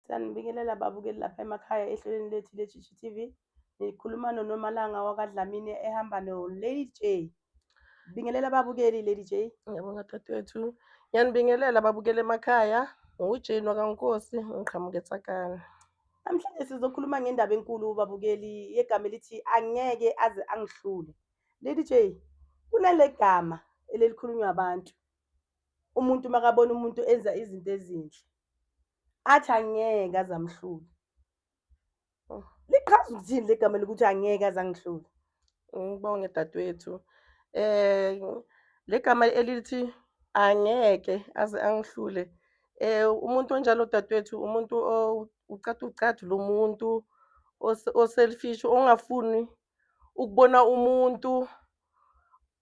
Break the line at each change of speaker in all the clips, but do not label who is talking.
Siyanibingelela babukeli lapha emakhaya ehlelweni lethu le-GGTV. Nikhuluma noNomalanga wakaDlamini ehamba no-Lady J. Bingelela ababukeli, Lady J.
Ngiyabonga, dadewethu. Ngiyanibingelela babukeli emakhaya. NguJane wakaNkosi, ngiqhamuka eTsakane.
Namhlanje sizokhuluma ngendaba enkulu, babukeli, yegama elithi "angeke aze angihlule". Lady J, kunale gama elelikhulunywa abantu. Umuntu makabona umuntu enza izinto ezinhle athi angeke aze amhlule. Lichaza ukuthini le gama lokuthi "angeke aze angihlule"?
Ngibonge, dadewethu. Le gama elithi "angeke aze angihlule", umuntu onjalo, dadewethu, umuntu ucath'ucathu lo muntu o-selfish, ongafuni ukubona umuntu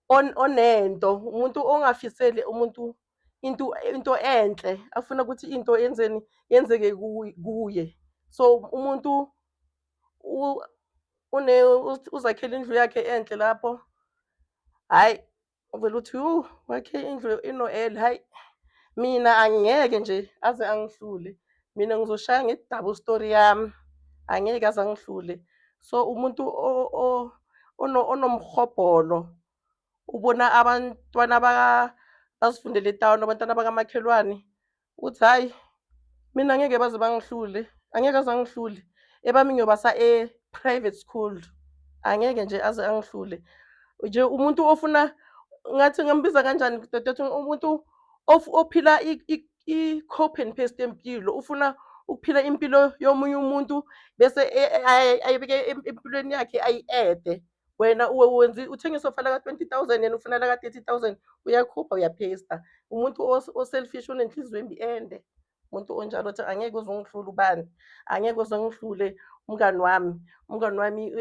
onento, umuntu ongafiseli umuntu into enhle, afuna ukuthi into yenzeni, yenzeke kuye. So umuntu uzakhele indlu yakhe enhle lapho, hhayi, uvele uthi, "Yu, wakhe indlu eno-L, hhayi, mina angeke nje aze angihlule, mina ngizoshaya nge-double storey yami, angeke aze angihlule." So umuntu onomhobholo, ubona abantwana bazifundele etawuni, abantwana bakamakhelwane, uthi, "Hhayi, mina angeke baze bangihlule, angeke aze angihlule, ebami ngiyobasa e-private school, angeke nje aze angihlule." Nje umuntu ofuna, ngathi ngingambiza kanjani, dadewethu, umuntu ophila i-copy and paste yempilo, ufuna ukuphila impilo yomunye umuntu bese ayibeke empilweni yakhe, ayi-add-e. Wena wenza uthenga isofa laka-20,000, yena ufuna laka-30,000, uyakhupha, uya-paste-a. Umuntu o-selfish, onenhliziyo embi ende. Umuntu onjalo othi, "Angeke uze ungihlule ubani, angeke uze ungihlule umngani wami, umngani wami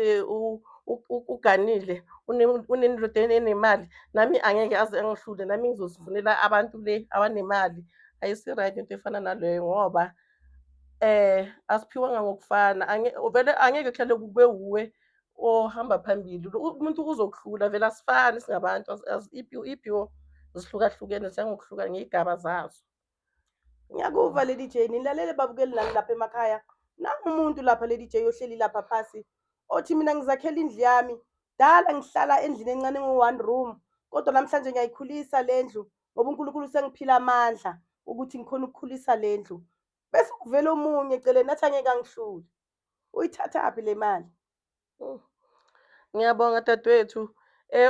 uganile, unendoda enemali, nami angeke aze angihlule, nami ngizozifunela abantu le abanemali." Ayisi-right into efana naleyo ngoba asiphiwanga ngokufana. Vele angeke kuhlale kube wuwe ohamba phambili, umuntu uzokuhlula vele. Asifani singabantu, iy'phiwo zihlukahlukene, ziya ngokuhluka ngey'gaba zazo.
Ngiyakuva, Lady J. Nilalele babukeli nani lapha emakhaya. Nangu umuntu lapha, Lady J, ohleli lapha phasi othi, "Mina ngizakhela indlu yami. Dala ngihlala endlini encane engu-one room, kodwa namhlanje ngiyayikhulisa le ndlu ngoba uNkulunkulu sengiphile amandla ukuthi ngikhona ukukhulisa le ndlu." Bese kuvela omunye eceleni athi, "Angeke angihlule. Uyithathaphi le mali?"
Ngiyabonga, dadewethu.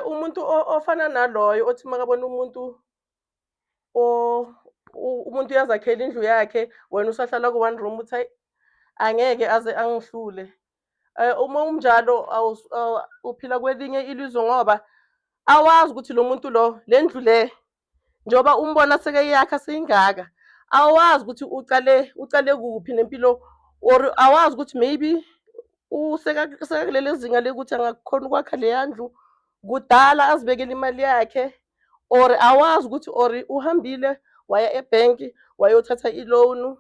Umuntu ofana naloyo othi makabona umuntu umuntu uyazakhela indlu yakhe, wena usahlala ku-one room, uthi, "Hayi, angeke aze angihlule." Uma unjalo uphila kwelinye ilizwe ngoba awazi ukuthi lo muntu lo, le ndlu le, njengoba umbona sekeyakha seyingaka, awazi ukuthi ucale kuphi nempilo, or awazi ukuthi maybe sekakuleli zinga lekuthi angakhona ukwakha leya ndlu, kudala azibekele imali yakhe, or awazi ukuthi or uhambile waya ebhenki wayothatha i-loan.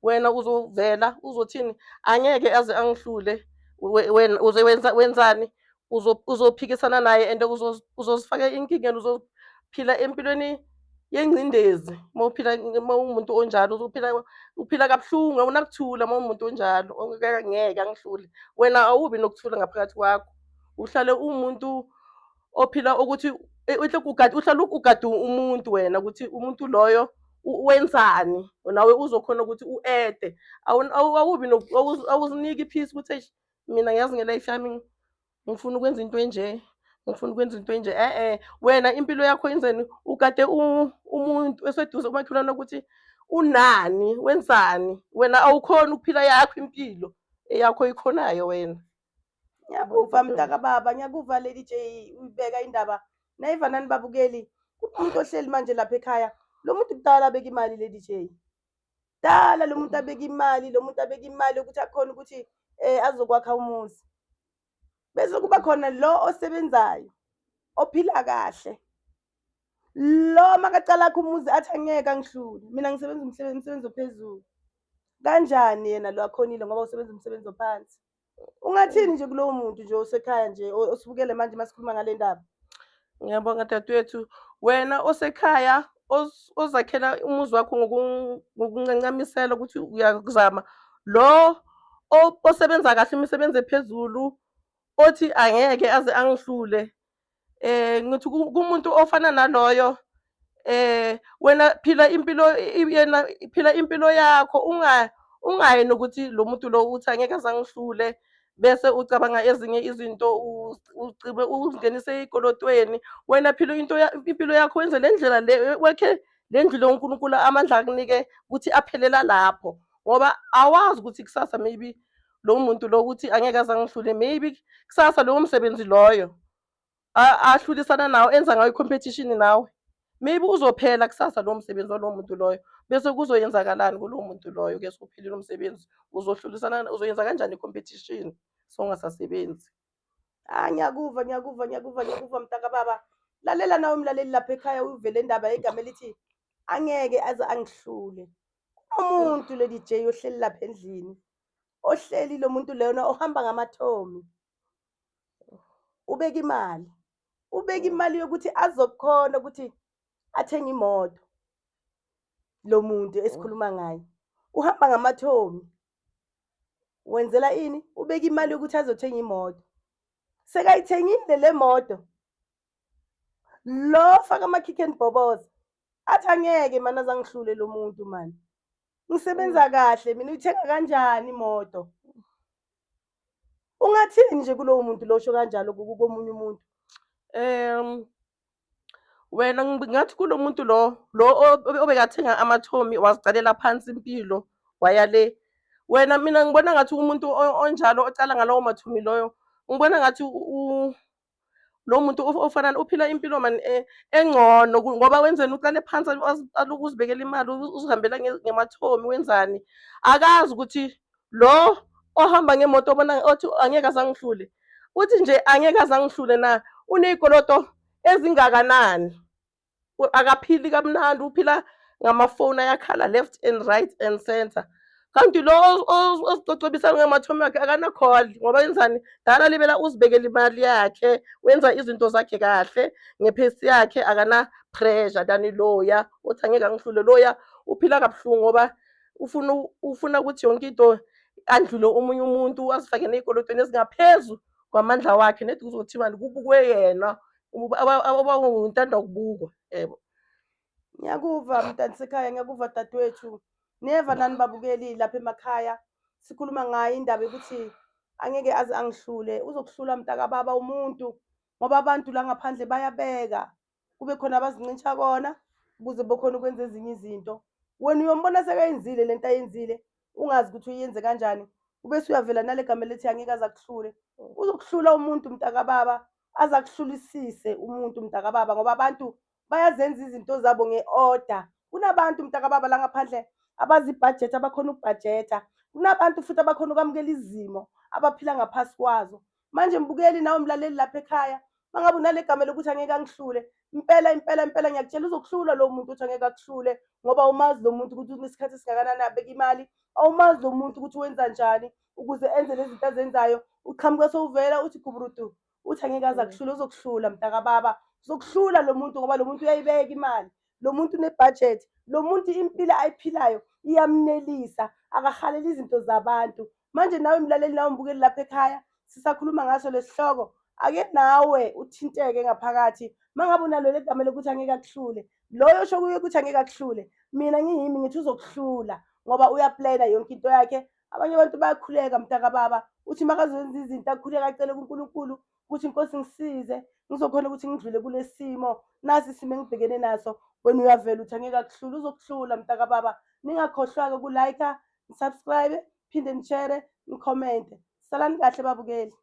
Wena uzovela uzothini, "Angeke aze angihlule"? Wena uzowenza wenzani? Uzophikisana naye and uzozifaka enkingeni, uzophila empilweni yengcindezi. Uma uphila, uma uwumuntu onjalo, uzophila uphila kabuhlungu, awunakuthula uma uwumuntu onjalo. "Ngeke angihlule." Wena awubi nokuthula ngaphakathi kwakho, uhlale uwumuntu ophila ukuthi uhlale ugade umuntu wena, ukuthi umuntu loyo wenzani, nawe uzokhona ukuthi u-add-e. Awubi awuziniki i-peace ukuthi, "Eish, mina ngiyazi nge-life yami ngifuna ukwenza into enje, ngifuna ukwenza into enje." E-e, wena impilo yakho yenzeni, ugade umuntu eseduze, umakhelwane, ukuthi unani, wenzani. Wena awukhoni ukuphila yakho impilo, eyakho oyikhonayo wena.
Ngiyakuva, mntakababa, ngiyakuva, Lady J, uyibeka indaba. Nayiva nani babukeli, kunomuntu ohleli manje lapha ekhaya. Lo muntu kudala abeka imali, Lady J. Dala lo muntu abeka imali, lo muntu abeka imali yokuthi akhone ukuthi azokwakha umuzi. Bese kuba khona lo osebenzayo, ophila kahle. Lo makacala akhe umuzi athi, "Angeke angihlule. Mina ngisebenza umsebenzi ophezulu." Kanjani yena lo akhonile ngoba usebenza umsebenzi ophansi? Ungathini nje kulowo muntu nje osekhaya nje osibukele manje masikhuluma ngale ndaba?
Ngiyabonga, dadewethu. Wena osekhaya ozakhela umuzi wakho ngokuncancamisela ukuthi uyakuzama. Lo osebenza kahle imisebenzi ephezulu othi angeke aze angihlule, ngithi kumuntu ofana naloyo, wena phila impilo, yena phila impilo yakho, ungayi nokuthi lo muntu lo uthi angeke aze angihlule bese ucabanga ezinye izinto, ugqibe uzingenise ey'kolotweni. Wena phila into impilo yakho, wenze le ndlela le wakhe le ndlu le uNkulunkulu amandla akunike ukuthi aphelela lapho, ngoba awazi ukuthi kusasa maybe lo muntu lo ukuthi angeke aze angihlule, maybe kusasa lowo msebenzi loyo ahlulisana nawo, enza ngayo i-competition nawe, maybe uzophela kusasa lowo msebenzi walowo muntu loyo, bese kuzoyenzakalani kulowo muntu loyo? Ke sewuphelile umsebenzi, uzohlulisana, uzoyenza kanjani i-competition sowungasasebenzi?
Ah, ngiyakuva, ngiyakuva, ngiyakuva, ngiyakuva mntakababa. Lalela nawe mlaleli lapha ekhaya, uve le ndaba yegama elithi angeke aze angihlule. Kunomuntu Lady J ohleli lapha endlini, ohleli lo muntu lona ohamba ngamathomi, ubeka imali, ubeka imali yokuthi azokhona ukuthi athenge imoto. Lo muntu esikhuluma ngaye uhamba ngamathomi, wenzela ini? Ubeka imali yokuthi azothenga imoto. Sekayithengile le moto, lo faka ama-kick and bhoboza athi angeke mani azangihlule lo muntu mani, ngisebenza kahle mina, uyithenga kanjani imoto? Ungathini nje kulowo muntu lo osho kanjalo komunye umuntu?
Wena ngathi kulo muntu lo obekathenga amathomi wazicalela phansi impilo waya le. Wena mina ngibona ngathi umuntu onjalo ocala ngalawo mathomi loyo, ngibona ngathi lo muntu ofana uphila impilo mani engcono, ngoba wenzeni? Uqale phansi, aloku uzibekela imali, uzihambela ngemathomi, wenzani? Akazi ukuthi lo ohamba ngemoto obona othi angeke aze angihlule, uthi nje angeke aze angihlule na, uney'koloto ezingakanani? Akaphili kamnandi, uphila ngamafoni ayakhala left and right and center. Kanti lo ozicocobisa ngemathomi wakhe akana-call, ngoba wenzani? Dala libela uzibekela imali yakhe, wenza izinto zakhe kahle ngephesi yakhe, akana-pressure than loya othi angeke angihlule. Loya uphila kabuhlungu ngoba ufuna ukuthi yonke into andlule omunye umuntu, azifake ney'kolotweni ezingaphezu kwamandla wakhe, nedi kuzothiwani kubukwe yena uba ukubukwa, yebo.
Ngiyakuva mntanisekhaya, ngiyakuva dadewethu. Niyeva nani babukeli lapha emakhaya, sikhuluma ngayo indaba yokuthi angeke aze angihlule. Uzokuhlula mntakababa umuntu, ngoba abantu la ngaphandle bayabeka, kube khona abazincisha kona ukuze bokhona ukwenza ezinye izinto. Wena uyombona sekayenzile lento ayenzile, ungazi ukuthi uyenze kanjani, ubese uyavela nale gama elithi angeke aze akuhlule. Uzokuhlula umuntu mntakababa, aze akuhlulisise umuntu mntakababa, ngoba abantu bayazenza izinto zabo nge-order. Kunabantu mntakababa la ngaphandle abazi ibhajethi, abakhona ukubhajetha. Kunabantu futhi abakhona ukwamukela izimo abaphila ngaphasi kwazo. Manje mbukeli nawe mlaleli lapha ekhaya, mangabe unale gama lokuthi angeke angihlule, impela impela impela ngiyakutshela uzokuhlula lowo muntu uthi angeke akuhlule, ngoba awumazi lo muntu ukuthi unesikhathi esingakanani abeka imali, awumazi lo muntu ukuthi wenza njani ukuze enze lezi zinto azenzayo. Uqhamuka sewuvela uthi guburudu, uthi angeke aze akuhlule. Uzokuhlula mntakababa, uzokuhlula lo muntu, ngoba lo muntu uyayibeka imali, lo muntu une-budget, lo muntu impilo ayiphilayo iyamnelisa, akahaleli izinto zabantu. Manje nawe mlaleli nawe mbukeli lapha ekhaya, sisakhuluma ngaso lesihloko, ake nawe uthinteke ngaphakathi mangabe unalo legama lokuthi angeke akuhlule. Loyo osho kuye ukuthi angeke akuhlule, mina ngiyimi ngithi uzokuhlula, ngoba uyaplana yonke into yakhe. Abanye abantu bayakhuleka mntakababa, uthi makazoyenza izinto akhuleka acele kuNkulunkulu ukuthi Nkosi ngisize ngizokhona ukuthi ngidlule kule simo, nasi isimo engibhekene naso. Wena uyavela uthi angeke akuhlule, uzokuhlula mntakababa. Ningakhohlwa-ke uku-like-a, ni-subscribe, phinde ni-share, ni-comment-e. Salani kahle babukeli.